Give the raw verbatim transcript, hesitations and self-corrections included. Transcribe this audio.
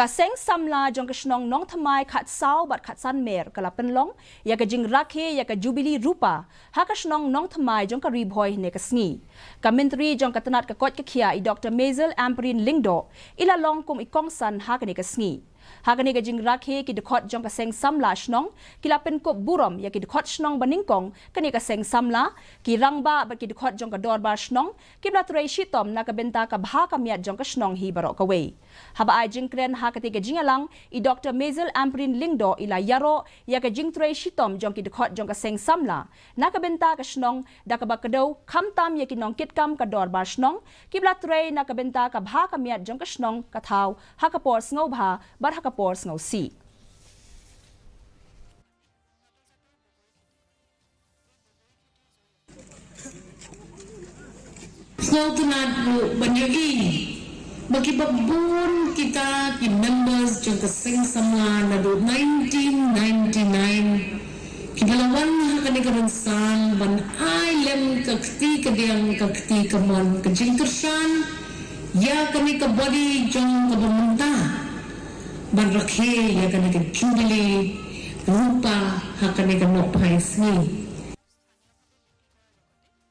Ka seng samla jong ka shnong Nongthymmai khatsaw bad khatsan mer ka la pynlong ïa ka jingrakhe ïa ka Jubili Rupa ha ka shnong Nongthymmai jong ka Ri Bhoi hynne ka sngi. Ka Myntri jong ka tnat ka koit ka khiah i Doktor Maisel Ampareen Lyngdoh i la long kum i kongsan ha kane ka sngi. Ha kane ka jingrakhe ki dkhot jong ka seng samla shnong ki la pynkup burom ïa ki dkhot shnong ba nyngkong kane ka seng samla, ki rangbah bad ki dkhot jong ka dorbar shnong kiba la trei shitom na ka bynta ka bha ka miat jong ka shnong hi baroh kawei. Haba ai jingkren ha katei ka jingïalang, i Doktor Maisel Ampareen Lyngdoh i la ïaroh ïa ka jingtrei shitom jong ki dkhot jong ka seng samla na ka bynta ka shnong da kaba kdew khamtam ïa ki nongkitkam ka dorbar shnong kiba la trei na ka bynta ka bha ka miat jong ka shnong ka thaw ha ka por sngewbha bad ha ka por sngewsih. Sngewtynnat ruh ban ïohi ba kiba bun kita ki members jong ka seng samla naduh nineteen ninety-nine kiba la wan ha kane ka rynsan ban ai lem ka kti ka diang ka kti ka mon ka jingkyrshan ïa kane ka body jong kaba mynta ban rakhe ïa kane ka Jubili Rupa ha kane ka nohphai sngi.